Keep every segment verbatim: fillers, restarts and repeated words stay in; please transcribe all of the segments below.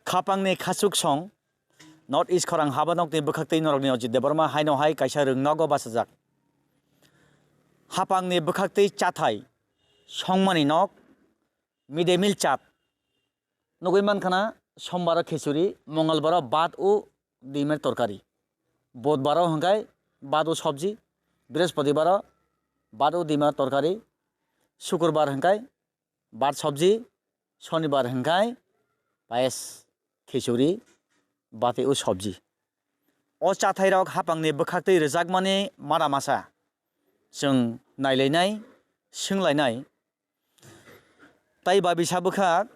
Khapangni khachuk song, North East khorang haba nokni bwkhaktwi norokni Ajit Debbarma haino hai kaisa rwng nogo bachajak. Hapangni bwkhaktwi chathai songmani nok, mid day meal chat. Nugwi mankha na, sombaro khichuri, mongalbaro bhat o dimer torkari. Bodbaro hwnkhe bhat o sobji, brihospotibaro bhat o dimer torkari, sukurbar hwnkhe bhat sobji, sonibar hwnkhe payas, khichuri, bhat o sobji. O chathairok hapangni bwkhaktwi rwjakmani mada masa. Chwng nailainai, swnglainai. Tai babisa bwkha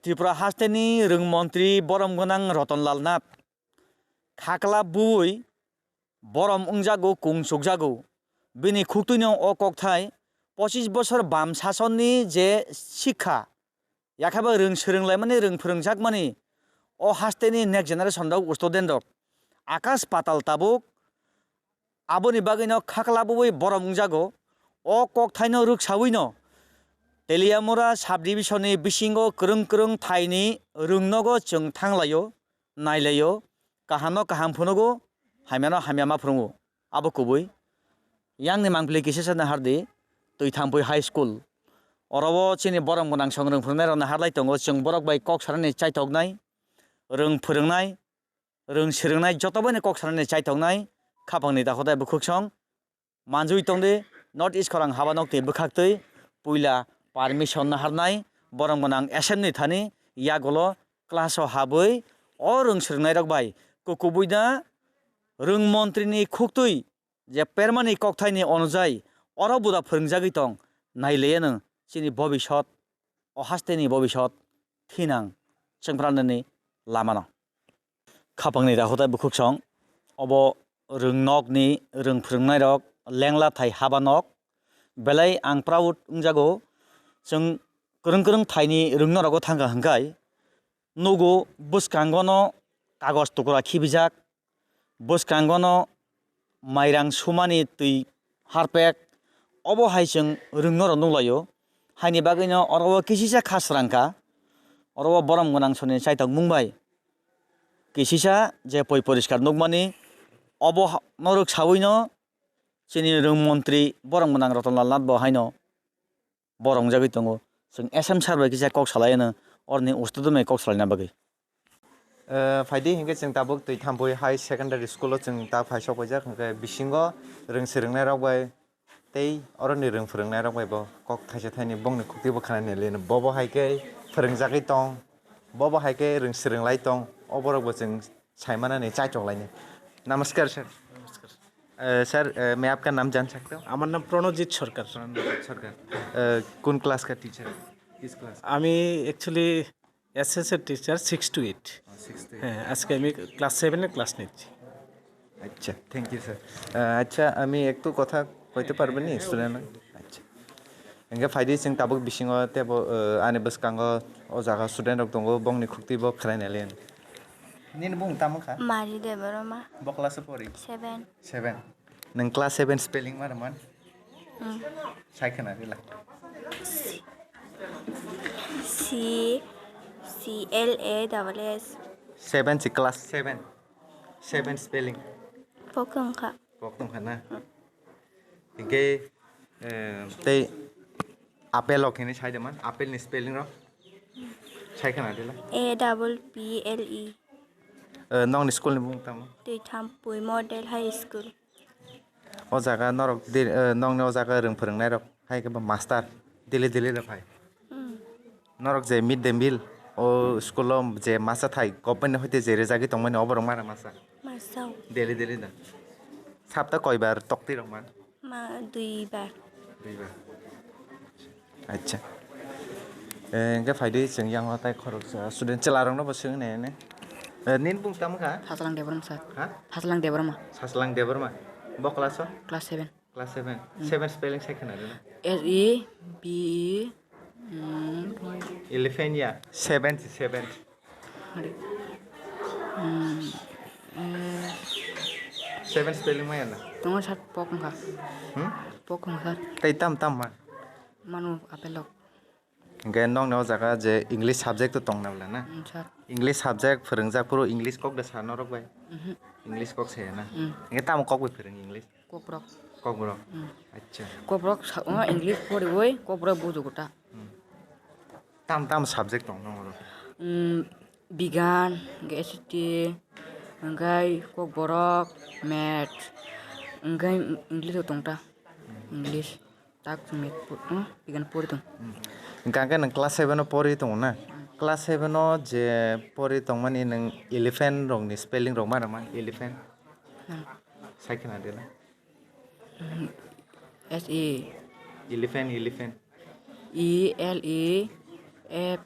Tripura hasteni rwng montri borom gwnang Rotonlal Nath. Khakla bui borom wngjago, kung chukjago. Bini khuktwino o kokthai pochis bosor bam sasonni je sikha, yakhaba rwng swrwnglaimani, rwng phwrwngjakmani o hasteni next generation rok, student rok akas patal tabuk. Aboni bagwino khakla bui borom wngjago. O kokthaino rwksawino Teliamura subdivision ni bisingo kwrwng kwrwng thaini rwngnogo chwng thanglaio, nailaio, kahamno kaham phunugo, hamyano hamya ma phurungo. Abo kubui. Yangni mangpili kisisa nahardi, Twithampui High School. Orobo chini borom gwnang songrwng phwrwngnairok naharlai tongo, chwng borok bai kok sanani chaithoknai, rwng phwrwngnai, rwng swrwngnai joto baino kok sanani chaithoknai, khapangni dakhotai bwkhuksong manjui tongdi. North East khorang haba nokni bwkhaktwi puila permission naharnai borom gwnang S M ni thani yagulo class o habwi o rwng swrwngnairok bai kukubuida rwng montri ni khuktwi je permani kokthaini onujai oro buda phwrwngjagwi tong, nailaiyano chini bobisot, o hasteni bobisot thinang chwngpranani lamano. Khapangni dakhotai bwkhuksong, obo rwng nokni rwng phwrwngnairok lengla thai haba nok, belai ang proud wngjago. Chwng kwrwng kwrwng thaini rwng norokgo thangkha hwnkhe nugo bwskangono kagoj tukra khibijak, bwskangono mairang sumani twi harpek, obo hai chwng rwngno rw nukhlaio. Haini bagwino oro o kisisa kha srangkha, oro o borom gwnang soni chaithokmung bai kisisa je poi poriskar nukmani, obo ha-, norok sawino chini rwng montri borom gwnang Rotonlal Nath bo haino bo rongjagwi tongo. Chwng S M sir bai kisa kok salai ano, oroni usto dumai kok salaina bagwi. Eh, phaidi hinkhe chwng tabuk Twithampui High Secondary School o chwng ta phai sok paijak, hinkhe bisingo rwng swrwngnairok bai tei oroni rwng phwrwngnairok bai bo kok thaisa thaini bongni khukti bo khnani lino. Bobo hai khe phwrwngjagwi tong, bobo hai khe rwng swrwnglai tong, o borok bo chwng saimanani chaitok laini. Namaskar, sir. नमस्कार। अ, सर, अ, मैं आपका नाम जान सकता हूँ? আমার নাম প্রণজিৎ সরকার। प्रणाम, सर। अ, কোন ক্লাস কা টিচার? किस ক্লাস? আমি actually SSC teacher six to eight. ও, সিক্স টু এইট। হ্যাঁ, আজকে আমি ক্লাস সেভেনের ক্লাস নিচ্ছি। আচ্ছা, থ্যাংক ইউ, স্যার। আ, আচ্ছা, আমি একটু কথা কইতে পারবেন নি স্টুডেন্ট? আচ্ছা। Hingke phaidi chwng tabuk bisingo tebo, eh, ani bwskango o jaga student rok tongo, bongni khukti bo khwlaina lian. Nini bung tamo kha? Mari Debbarma. Bo class o pori? Seven. Seven. Nwng class seven spelling ma rwman? Hmm. Sai khwna rila. C, C L A double S. Seven si class seven. Seven spelling. Pok wng kha. Pok wng kha na? Hinkhe, eh, tei apple rok hinwi sai de man, apple ni spelling rok sai khwna dila. A double P L E. Eh, nokni school ni bumung tamo? Twithampui Model High School. O jaga norok di, eh, nokni o jaga rwng phwrwngnairok hai khe bo master daily daily rok hai. Hmm. Norok je mid day meal o school o je masa thai government ni hoite je rejagwi tongmani oborok mara masa. Masa. Daily daily da. Sapta koibar tokti rok man? Ma, duibar. Duibar. Acha. Eh, hingke phaidi chwng yang o tai khoroksa student chwla rokno bo swng ne ne. Eh, nini bung tamo kha? Saslang Debbarma sir. Ha? Saslang Debbarma. Saslang Debbarma. Bo class o? Class seven. Class seven. Hmm. Seven spelling sai khwna rwna. S E B E, hmm, Elephant ya. Seven, seven. Hari. Hmm, eh. Seven spelling maya na? Tongo sir, pok wngkha. Hmm? Pok wngkha sir. Tei tam tam ma? Manu apple rok. Hingke nokni o jaga je English subject o tong na bwla na? Hmm, sir. English subject phwrwngjak phuru English kok da sa norok bai? Mhm. English kok saya na? Mm. Nge tamo kok bai phwrwng English? Kokborok. Kokborok? Mm. Acha. Kokborok sa-, o English poriwi, kokborok bujugo ta. Mm. Tam tam subject tong nong oro? Mm, bigan, hwnkhe S T, hwnkhe kokborok, math, hwnkhe English bo tong ta. Mm. English. Tak chwng ni pu-, hmm, bigan pori tong. Hmm. Hingkha khe nwng class seven o pori tongo na? Hmm. Class seven o je pori tongmani nwng elephant rok ni spelling rok ma rwma? Elephant? Hmm. Sai khna de na? Hmm. S E. Elephant, elephant. E L E F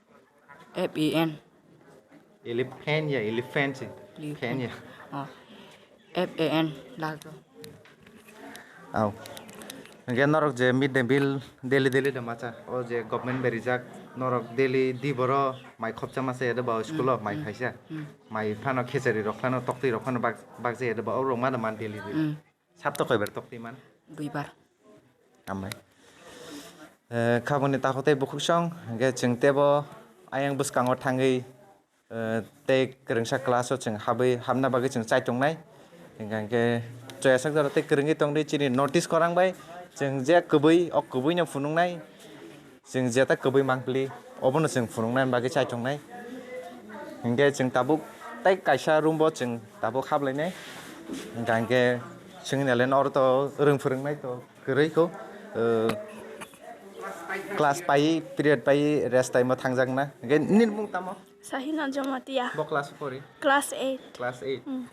F E N. Elephant ya, elephant se. Elephant. Fan ya. Oh. F A N lagdo. Au. Hingke norok je mid day meal daily daily da macha. O je government bai rijak norok daily di boro mai khopcha masa ya de ba o school o, mm, mai, mm, khaisa. Mm. Mai phano khechari rok phano toktwi rok phano bak, bak jaya de ba o rok ma da man daily daily. Mm. Sapta koibar toktwi man? Duibar. Hambai. Eh, khabangni takhuk tei bukhuk song, hingke chwng tebo ayang bwskango thangwi, eh, tei kwrwngsa class o chwng habwi, habna bagwi chwng chai tongnai. Hingka hingke choyasak jora tei kwrwngwi tongdi chini notice kwrwng bai chwng je kwbwi, o kwbwino phunuknai. Chwng jeta kwbwi mangpili, obono chwng phunuknani bagwi chaitongnai. Hinkhe chwng tabuk tei kaisa room bo chwng tabuk hablainai. Hinkhe chwngni le oro to rwng phwrwngnai to kwrwi kho, eh, class pai, period pai, rest time o thangjakna. Hinkhe nini mung tamo? Sahina Jamatia. Bo class pori? Class eight. Class eight. Mm.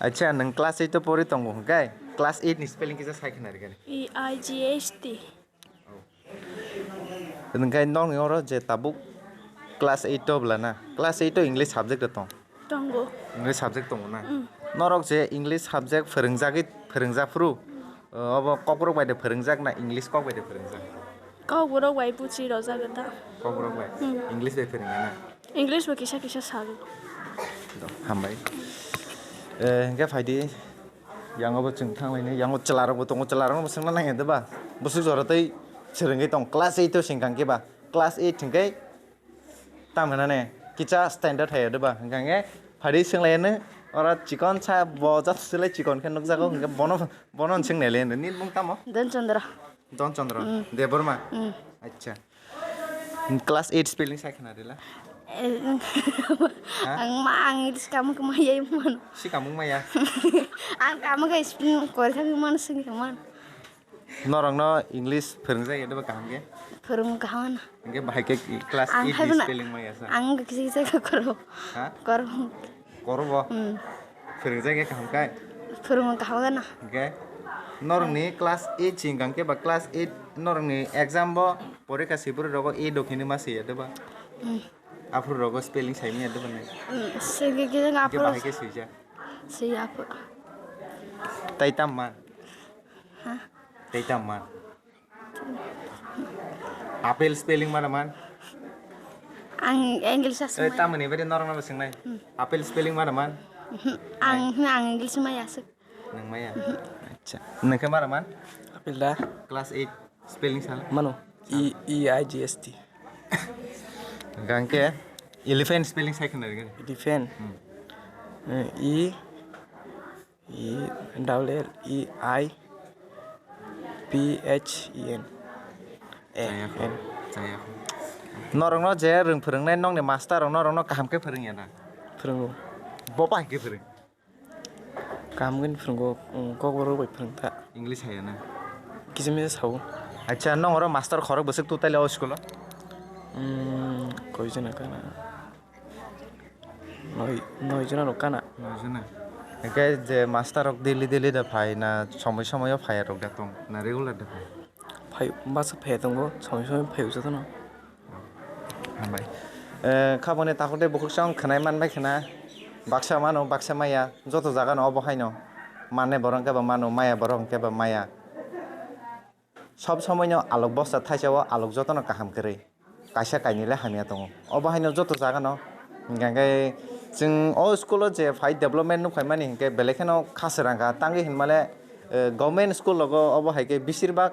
Acha, nwng class eight o pori tongo hinkhe class eight ni spelling kisa sai khna rwgani. E I G H T. Hwnkhe nokni oro je tabuk class eight o bwlana, class eight o English subject tong? Tongo. English subject tongo na? Mm. Norok je English subject phwrwngjagwi, phwrwngjak phuru, obo kokborok bai de phwrwngjak na English kok bai de phwrwngjak? Kokborok bai buchi rojak ta. Kokborok bai? Mm. English bai phwrwngya na? English bo kisa kisa sago. Do, hambai. Eh, hingke phaidi, yango bo chwng thanglaini, yango chwlarokbo tongo, chwlarokno bo swngna nangya de ba? Bwswk jora tei swrwngwi tong, class eight o sengkang khe ba? Class eight hingke tamo hinane kisa standard hai de ba? Hingkha hingke phaidi swnglaino, oro chikon sa bo jat swlai chikon khe nukjago, hingke bono, bono swngnaile nini mung tamo? Don Chandra. Don Chandra? Mm. Debbarma? Mm. Acha. Class eight spelling sai khna rila? Eh, ha? Ang ma, ang English kamu kemaya mano. Si kamu maya? Ang kamu ke spelling kore kami mano sing mano. Norokno English phwrwngjak ya deba kaham ke? Phwrwng kaham na. Hingke bahai ke class eight ni spelling maya sa? Ang kisa kisa koro. Ha? Koro. Koro bo? Hmm. Phwrwngjak ya kaham kai? Phwrwng kaham gana. Hingke norokni class eight singkang ke ba class eight norokni exam bo porikha siburu rogo eight o khini ma siya deba? Hmm. Aphuru rogo spelling sai miya deba nai? Hmm, sigi kisa. Hingke aphuru bahai ke sija? Sija aphuru. Tai tam man? Ha? Tai tam man? Apple spelling mana man? Ang English asma. Eh, tamani bade norok nabo singnai. Hmm. Apple spelling mana man? Mhm. Ang, ang English maya asuk. Nang maya? Mhm. Acha. Nang ke mana man? Apple da. Class eight spelling sala? Mano. E, E I G S T. Gangke elephant spelling sai khna rwgani. Elephant. Hmm. Eh, E E double L E I P H E N. E N. Chayakho, chayakho. Norokno je rwng phwrwngnai nokni master rok norokno kaham khe phwrwngya na? Phwrwngo. Bo bai khe phwrwng? Kaham khe phwrwngo, um, kokborok bai phwrwng ta. English haya na? Kisa misa sao. Acha, nong oro master khorok bwswk tutai le o school o? Um, koi jona kana? Noi, noi jona rok kana. Noi jona. Hingke je master rok daily daily da phai na, somoi somoi o phai rok da tong na, regular da phai? Phai, masa phai tongo, somoi somoi phai jotono. Hambai. Eh, khaboni takhuk tei bukhuk song khwnai manbai khna, baksa mano, baksa maya, joto jaga no obo haino. Manne borok hwnkhe ba mano, maya borok hwnkhe ba maya. Sob somoi no alok bosta thaisa o alok jotono kaham kwrwi. Kaisa kainwi le hamya tongo. Obo haino joto jaga no. Hingkha khe chwng o school o je phai development nuk phaimani hinkhe belai kheno kha srang kha. Tangwi hinmale, eh, government school rogo obo hai khe bisir bak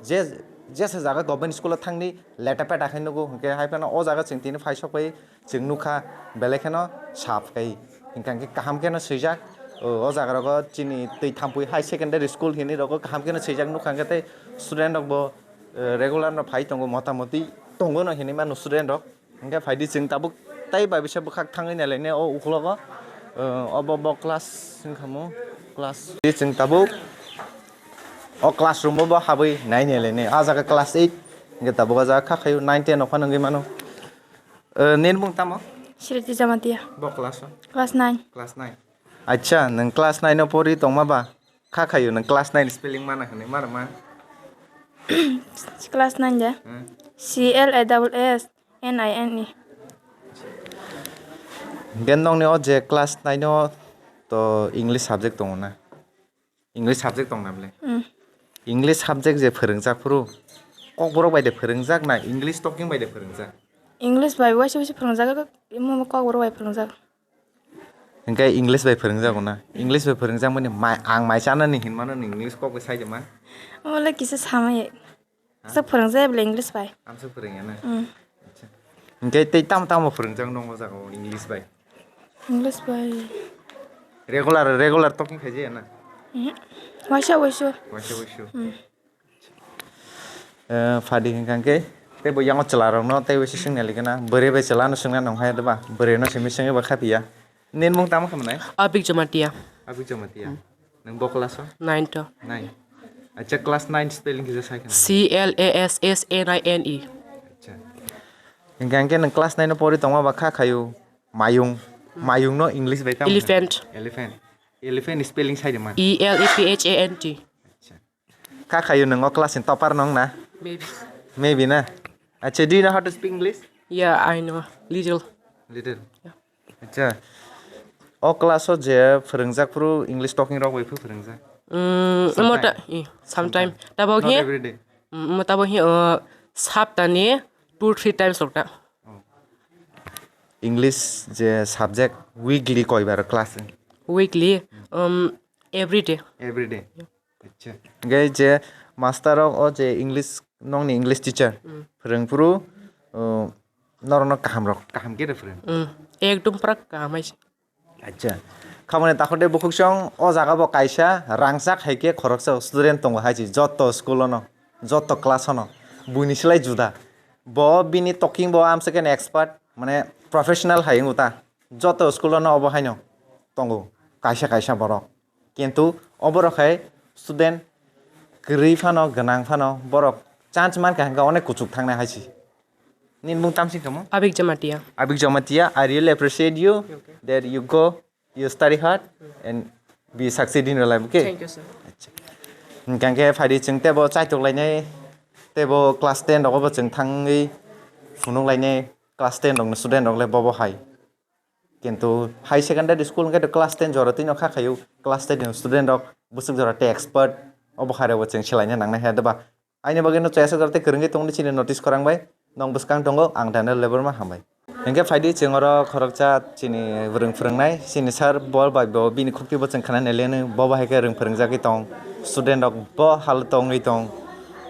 je Jesa jaga government school o thangdi leta peta khe nugo, hwnkhe hai phano o jaga chwng tini phai sok pai chwng nukha belai kheno sap kai. Hwnkhe kaham kheno swijak, o, o jaga rogo chini twi Thampui High Secondary School hinwi rogo kaham kheno swijak nukha, hwnkhe tei student rok bo, eh, regular no phai tongo, motamoti tongo no hinwi mano student rok. Hwnkhe phaidi chwng tabuk tei bai bisa bwkhak thangwi nailainai o uklogo, eh, obo bo class wngkha mo class. Chwng tabuk o classroom o bo habwi nai nailainai. A jaga class eight, hwnkhe tabuk o jaga kha khaio nine ten rok phano wngwi mano. Eh, nini mung tamo? Sriti Jamatia. Bo class o? Class nine. Class nine. Acha, nwng class nine o pori tongma ba? Kha khayo nwng class nine spelling mana hwnwi, mana ma? Class nine de? Hmm. C L A double S N I N E. Hwnkhe nokni o je class nine o to English subject tongo na? English subject tong na bwle? Hmm. English subject je phwrwngjak phuru, kokborok bai de phwrwngjak na English talking bai de phwrwngjak? English bai waisa waisa phwrwngjak, imo kokborok bai phwrwngjak. Hwnkhe English bai phwrwngjago na? English bai phwrwngjak mani mai, ang mai chanani hinmano ni English kok bai sai de man? Omo le kisa samai. Ha? Sa phwrwngjak bwle English bai. Amsa phwrwngya na? Mm. Acha. Hwnkhe tei tamo tamo phwrwngjak nongo jaga o English bai? English bai. Regular, regular talking khaijaya na? Mhm. Waisa waisa. Waisa waisa. Mm. Eh, phadi hwnkha khe tei bo yango chwla rokno tei bo sising nailikhe na bwrwi bai chwla no swngna nong hai ba bwrwi no simi swngwi ba kha piya. Nini mung tamo khe mwnai? Abik Jamatia. Abik Jamatia. Hmm. Nang bo class o? Nine to. Nine. Acha class nine spelling kisa sai khana. C L A S S N I N E. Acha. Hwnkha khe nang class nine no pori tongma ba kha khayo mayung. Hmm. Mayung no English bai tamo? Elephant. Elephant. Elephant spelling sai de man? E L E P H A N T. Acha. Kha khayo nwng o class ni topper nong na? Maybe. Maybe na? Acha, do you know how to speak English? Yeah, I know. Little. Little? Yeah. Acha. O class o je phwrwngjak phuru English talking rok bai phuru phwrwngjak? Mm, sometime. Mota, eh, sometime. Sometime. Tabo not hi? Every day. Mm, tabo hi, uh, saptani two, three times rok ta. Oh. English je subject weekly koi bar class? Weekly, um, every day. Every day? Yeah. Acha. Hwnkhe je master rok o je English, nokni English teacher, mm, phwrwng phuru, uh, norokno kaham rok, kaham khe rw phwrwng? Mm. Ekdom pura kaham hai se. Acha. Khamani takhuk de bukhuk song o jaga bo kaisa rangchak hai khe khoroksa student tongo hai se joto school o no, joto class o no. Buini slai juda. Bo bini talking bo amsa khe expert, mane professional hai wngkha ta. Joto school o no obo haino tongo kaisa kaisa borok. Kintu oborok hai student kwrwi phano, gwnang phano, borok chance mankha hwnkhe onek kuchuk thangnai hai se. Nini mung tamsi kamo? Abik Jamatia. Abik Jamatia, I really appreciate you, okay, that you go, you study hard and be succeed in your life, okay? Thank you, sir. Acha. Hwnkhe phaidi chwng tebo chaitok lainai, tebo class ten rogo bo chwng thangwi phunuk lainai, class ten rokni student rok le bobo hai. Kintu high secondary school hwnkhe class ten jora twino kha khayo, class ten ni student rok bwswk jora tei expert, obo hai rokbo chwng swlaina nangnai hai, deba? Aini bagwi no chaya sa jora tei kwrwngwi tongdi chini notice khorang bai, nong bwskang tongo, ang Daniel Debbarma, hambai. Hwnkhe phaidi chwng oro khoroksa chini bwrwng phwrwngnai, chini sir bo bai bo bini khukti bo chwng khna nai leno, bobo hai khe rwng phwrwngjagwi tong, student rok bo hal tongwi tong.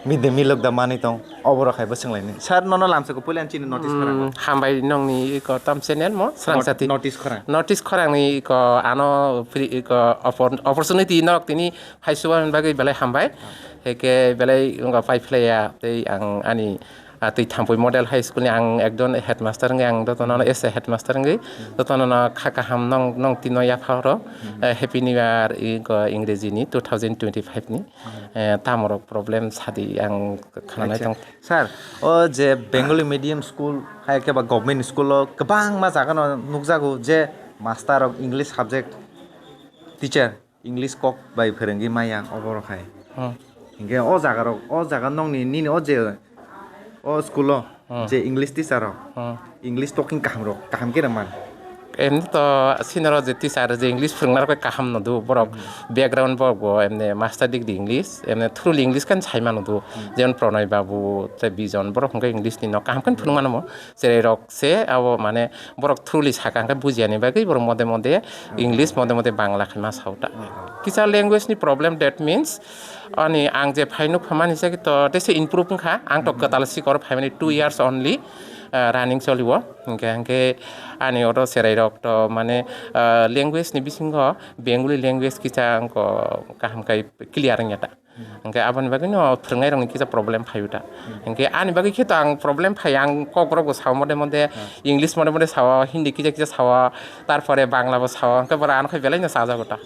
Mide milok da manwi tong, oborok hai bo swnglaini. Sir, nono lamsoko puila chini notice khorang. Hmm, hambai nongni iko tam channel mo, srang sati. Notice khorang. Notice khorangni iko ano free iko oppor-, opportunity norok tini hai suba bagwi belai hambai. Ah. Heke belai wngkha pai phlaiya, tei ang ani, ah, twi Thampui Model High School ni ang ekjon headmaster wngwi ang jotono as a headmaster wngwi jotono kha kaham nong, nong tino yapha oro. Hmm. Eh, Happy New Year iko Ingreji ni two thousand twenty-five ni. Eh, tamorok problem sadi ang khnanai tong. Sir, o je Bengali medium school, hai khe ba government school o kwbangma jaga no nukjago je master rok English subject teacher, English kok bai phwrwngwi maya oborok hai. Hmm. Hinkhe o jaga rok, o jaga nongni nini o je o school o, hmm, je English teacher rok, hmm, English talking kaham rok, kaham khe rwman. Emni to sinoro je teacher je English phwrwngna rok kaham no do, borok background borok bo emni master degree English, emni through English kan sai mano do, jemon Pranay Babu, tei Bijon borok hwnkhe English ni no kaham kan phwrwng mano mo, cherai rok se abo mane borok through sakha hwnkhe bujiya ni bagwi borok mode mode English mode mode Bangla khai ma sa o ta. Kisa language ni problem, that means ani ang je phai nuk phamani se to tei se improve wngkha, ang to kwtal sikor phaimani two years only, ah, running choli o. Hingke, hingke ani oro cherai rok to mane, ah, language ni bisingo Bengali language kisa angko kaham kai clear wngya ta. Hingke aboni bagwi no phwrwngnai rok ni kisa problem phaio ta. Hingke ani bagwi khe to ang problem phai ang kok rok bo sao mode mode, English mode mode sao, Hindi kisa kisa sao, tarpore Bangla bo sao, hingke bora ano khai belai no sajago ta.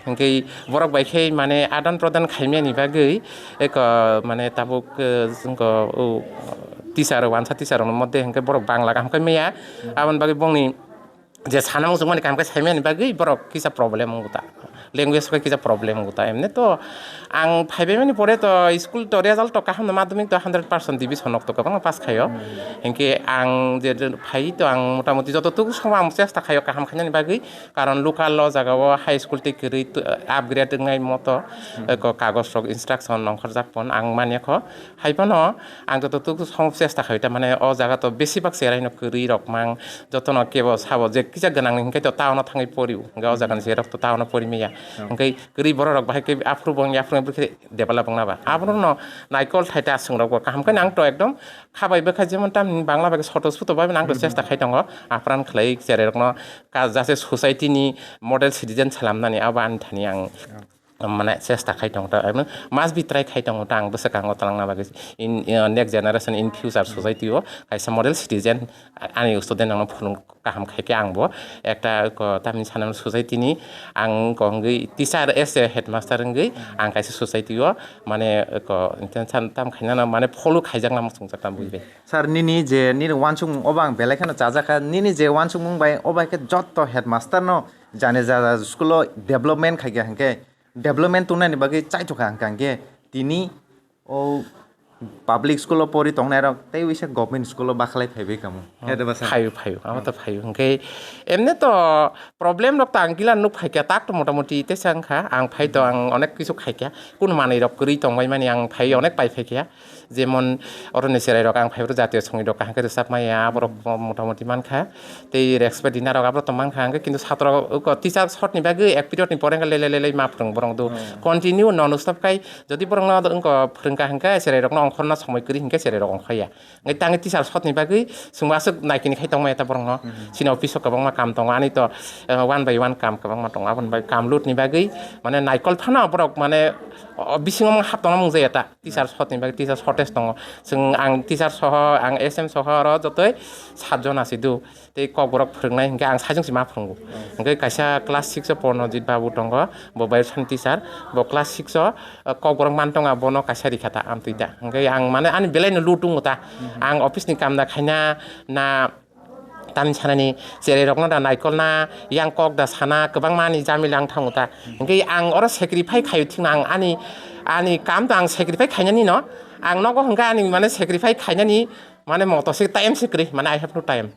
Hingke borok bai khe mane adan prodan khaimani bagwi eko mane tabuk, eh, jongko o teacher, wansa teacher rokno mode hingke borok Bangla kaham khe maya. Aboni bagwi bongni je sana muchungmani kaham khe saimani bagwi borok kisa problem wngkha ta. Language khe kisa problem wngkha ta. Emne to ang phaibaimani pore to school to result to kaham no madhyamik to hundred percent division nok to kwbangma pass khaio. Hingke ang je phai to ang motamoti joto tuku songma ang chesta khaio kaham khainani bagwi. Karon local o jaga o high school tei kwrwi t-, upgrade wngnai moto, eko kagoj rok instruction ongkhorjak pon ang manya kho. Hai phano ang joto tuk song chesta khai ta mane o jaga to besibak cherai no kwrwi rok mang joto no kebo sabo je kisa gwnang ni hwnkhe to town o thangwi pori o hwnkhe o jaga ni cherok to town o pori maya hwnkhe kwrwi borok rok bahai khe aphuru bo wngya aphuru bo khe develop wngna ba aphuru no naikol thai ta aswng rok bo kaham khe nang to ekdom kha bai bwkha jemon tam Bangla bai khe soto suto bai nang to chesta khai tongo apran khlai cherai rok no. Ka jase society ni model citizen salamnani abo ani thani ang mane chesta khai tongo ta, I mean, must be try khai tongo ta ang bwswk ang o twlangna bagwi in, uh, next generation in future society o kaisa model citizen ani student rokno phunuk kaham khai khe ang bo ekta ko tamni sana society ni ang ko wngwi teacher as a headmaster wngwi ang kaisa society o mane ko tam khainano mane follow khaijakna muchungjak ta buibai. Sir, nini je nini wansukmung obo ang belai kheno chajakha. Nini je wansukmung bai obo hai khe jotto headmaster no jani ja ja school o development khai kha hwnkhe development tongnani bagwi chaithokha hwnkha hwnkhe tini o public school o pori tongnai rok tei wisa government school o bakhalai phaibai kamo. He de ba sir? Phaio, phaio. Amo to phaio. Hwnkhe emne to problem rok to ang kila nuk phaikha tak to motamoti teisa wngkha. Ang phai to ang onek kisu khaikha. Kunu manwi rok kwrwi tongbai mani ang phai onek pai phaikha. Jemon oroni cherai rok ang phaibrw jatiyo songwi rok kaham khe rwchap maya aborok motamoti mankha. Tei respect dinarok aborok to mankha hwnkhe kintu satro oko teacher short ni bagwi ek period ni pore hwnkhe lele lele ma phwrwng borok do continue non stop khai jodi borok no wngko phwrwngkha hwnkhe cherai rok no ongkhorna somoi kwrwi hwnkhe cherai rok ongkhorya. Hwnkhe tangwi teacher short ni bagwi chwngbo aswk naikini khai tongmaya ta borok no chini office o kwbangma kam tongo ani to, eh, one by one kam kwbangma tongo aboni bagwi kam load ni bagwi mane naikol phano borok mane o bisingo hap tongna mung jaya ta. Teacher short ni bagwi teacher shortage tongo. Chwng ang teacher soho, ang S M soho oro jotoi sat jon asi do. Tei kokborok phwrwngnai hwnkhe ang saichung se ma phwrwngo. Hwnkhe kaisa class six o Pranojit Babu tongo, bo Biology teacher. Bo class six o, uh, kokborok man tongo, bono kaisa rikha ta, amtwi ta. Hwnkhe ang mane ani belai no load tongo ta. Ang office ni kam da khaina na Tamni sanani cherai rokno da naikolna, yang kok da sana, kwbangma ni jamila wng thango ta. Hwnkhe ang oro sacrifice khaio thikno ang ani, ani kam to ang sacrifice khainani no. Ang nogo hwnkhe ani mane sacrifice khainani mane moto se time se kwrwi, mane I have no time.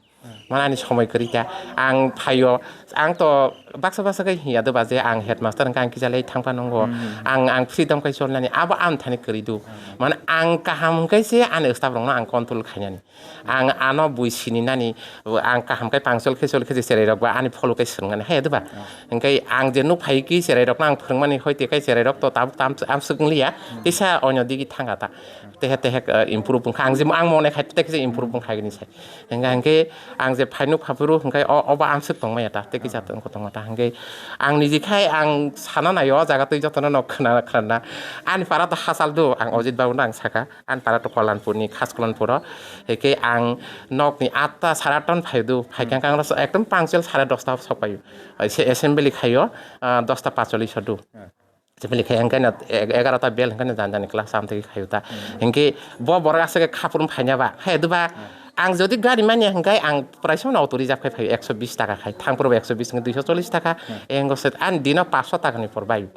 Mane ani somoi kwrwi ta. Ang phaio, ang to baksa baksa khe hiya doba je ang headmaster hwnkhe ang kisa le thangpa nungo. Ang, ang freedom khai cholnani, abo ang thani kwrwi do. Mane ang kaham hwnkhe se ani staff rokno ang control khainani. Ang ano bui sini nani, ang kaham khe pangchol khe chol khe je cherai rok ba ani follow khe swrwng nani, hai, diba? Hwnkhe ang je nuk phai ki cherai rok no ang phwrwng mani, hoi te khe cherai rok to tabuk tam, amswk wng liya, tisa onyo digi thang kha ta. Tehe tehe, eh, improve wng kha. Ang je, ang mone khai te khe improve wng kha gini sai. Hwnkhe, hwnkhe ang je phai nuk pha phuru hwnkhe o, obo amswk tong maya ta, tei kisa tong tong ta. Hwnkhe ang niji khai ang sana nai o jaga twi joto no nok khna, khna. Ani para to hachal do, ang Ojit babu no ang saka. Ani para to Kollanpur ni, khas Kollanpur o. Hwnkhe ang nok ni atta, sare atta ni phai do. Phai khe ang ekdom punctual sare dosta o sok pai o. Assembly khai o, ah, dosta pacholis o do. Assembly khai hwnkhe no e-, egarota bell hwnkhe no jani jani class am tei khai o ta. Hwnkhe bo borok aswk khe khapur phai ya ba. Hai do ba. Ang jodi gari manya hwnkhe ang prai sono auto reserve khai phai o, ekso bis taka khai. Thang phuru bo ekso bis hwnkhe duiso chollis taka. Engo se ani dino paanch sho taka ni por bai o.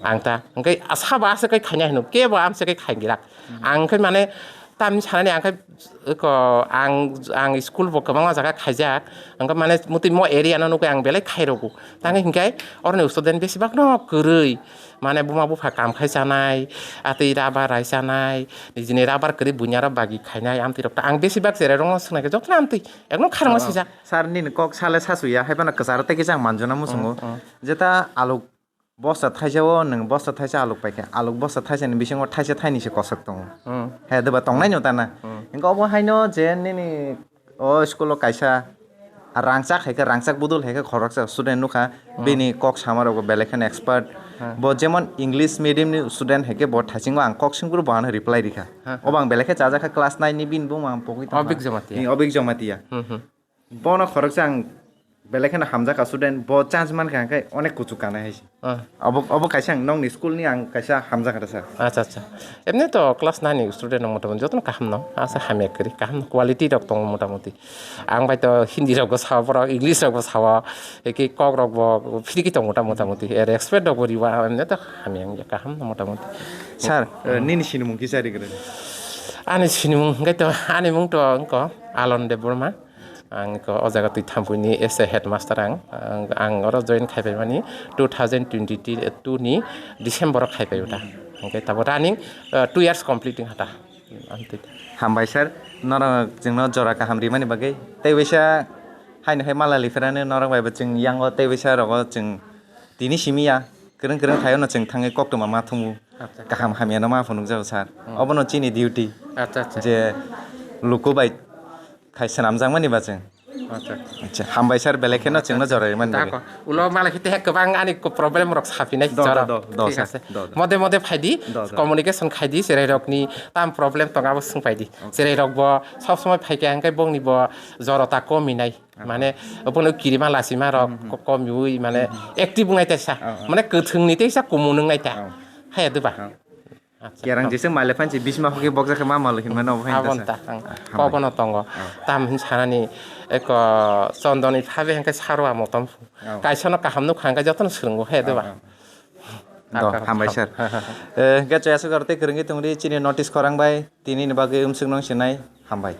Ang ta, hwnkhe sabo aswk khe khaina hino, kebo amswk khe khai girak. Ang khe mane, Tamni sanani ang khe eko ang, ang school bo kwbangma jaga khaijak, ang khe mane mutui mo area no nukui ang belai khairogo. Tangwi hinkhe oroni student besibak no kwrwi, mane buma bupha kam khai chanai, atwi rubber rai chanai, nijini rubber kwrwi buinyarok bagi khainai amtwi rok ta ang besibak cherai rokno swngnaikhe jotono amtwi ekno kharangma swijak. Sir nini kok sale sasu ya, hai phano kwcharo tei kisa ang manjuna muchungo. Jeta aluk bosta thaisa o nwng bosta thaisa aluk paikha, aluk bosta thaisa ni bisingo thaisa thaini se kosok tongo. He deba tongnai no tana. Hinkhe obo haino je nini o school o kaisa rangchak hai khe, rangchak budul hai khe khoroksa student nukha, bini kok sama rok belai kheno expert. Bo jemon English medium ni student hai khe bo thaisingo ang kok singkuru bo ano reply rikha. Obo ang belai khe chajakha class nine ni bini bumung ang pogwi tongkha. Obik Jamatia. Obik Jamatia. Bono khoroksa ang belai kheno hamjakha student, bo chance mankha hwnkhe onek kuchuk kanai hai se. Obo, obo kaisa ang nokni school ni ang kaisa hamjakha da sir. Acha, acha. Emni to class nine ni student no motamuti jotono kaham no. Asa hamya kwrwi, kaham no quality rok tongo motamuti. Ang bai to Hindi rok bo sao borok, English rok bo sao, eke kok rok bo phiriki tongo ta motamuti. E respect rok bo riwa, emni to hamya wngya, kaham no motamuti. Sir, eh, nini sinimung kisa rigrani? Ani sinimung hwnkhe to, ani mung to wngkha Alon Debbarma. Ang ko o jaga twi Thampuini as a headmaster ang. Ang, ang oro join khai paimani two thousand twenty-two ni December o khai paio ta. Hingke tabo running, uh, two years complete wngkha ta. Amtwi ta. Hambai sir, norok chwngno jora kaham rimani bagwi. Tei waisa haino hai mala lipherani norok bai bo chwng yango tei waisa rogo chwng tini simi ya. Kwrwng kwrwng thaio no chwng thangwi koktwma ma thungo. Kaham hamya no ma phunukjago sir. Obono chini duty. Acha, acha. Je luku bai khai swnamjakmani ba chwng. Acha. Acha, hambai sir, belai kheno chwngno jorai mani bagwi. Tako. Ulo malai khite kwbang ani ko problem rok saphinai jora. Do, do, do, sir. Do, do. Mode mode phaidi, communication khaidi, cherai rokni tam problem tongo abo swngpaidi. Cherai rok bo sob somoi phaikha hwnkhe bongni bo jorota kominai. Mane obono kirima lasima rok ko-, komiui mane active wngnai taisa. Mane kwthwngni taisa kumun wngnai ta. Haya diba? Acha. Kerang jese male phanchi bisma hoki bokjak ma malo hinmano obo hinta. Abon ta ang kokono tongo. Tam hin sanani eko chondoni phabe hingke sarwa motom. Kaisa no kaham nuk hangke jotono swrwngo he diba? Do, hambai sir. Eh, hingke chaya sugar tei kwrwngwi tongri chini notice khorang bai tini ni bagwi umswk nong sinai hambai.